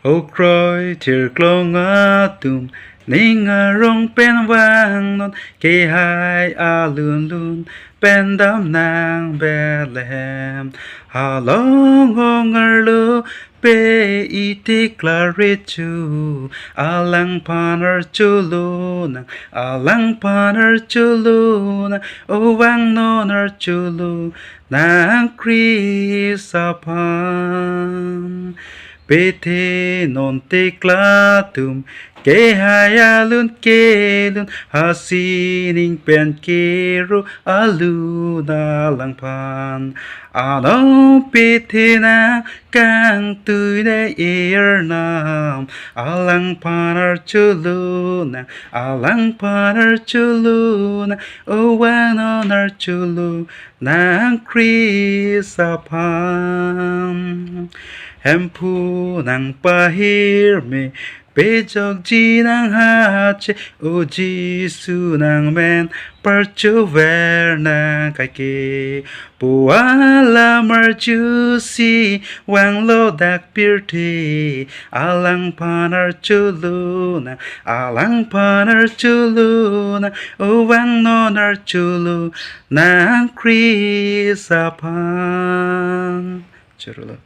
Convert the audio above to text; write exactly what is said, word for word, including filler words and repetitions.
O kroi thirklong atum, ning arong pen vangnon, kehai alun lun pen damnang Bethlehem. Halong hong arlo pe iti klare chu, alangphan archulonang, alangphan archulonang, o vangnon archulonang Christ aphan. Pethe non tikla atum, kehai alun kelun, hasining pen kero alun alangphan. Ano pethe nangkangtui ne Arnam, alangphan archulonang, alangphan archulonang, o vangnon archulonang Christ aphan. Hemphu nangpahir me, pejokji nang hache, o Jisu nang men parchover nang kaike. Pu alam arjusi vanglo dak pirthe, alangphan archulonang, alangphan archulonang, o vangnon archulonang Christ aphan. Chorolo.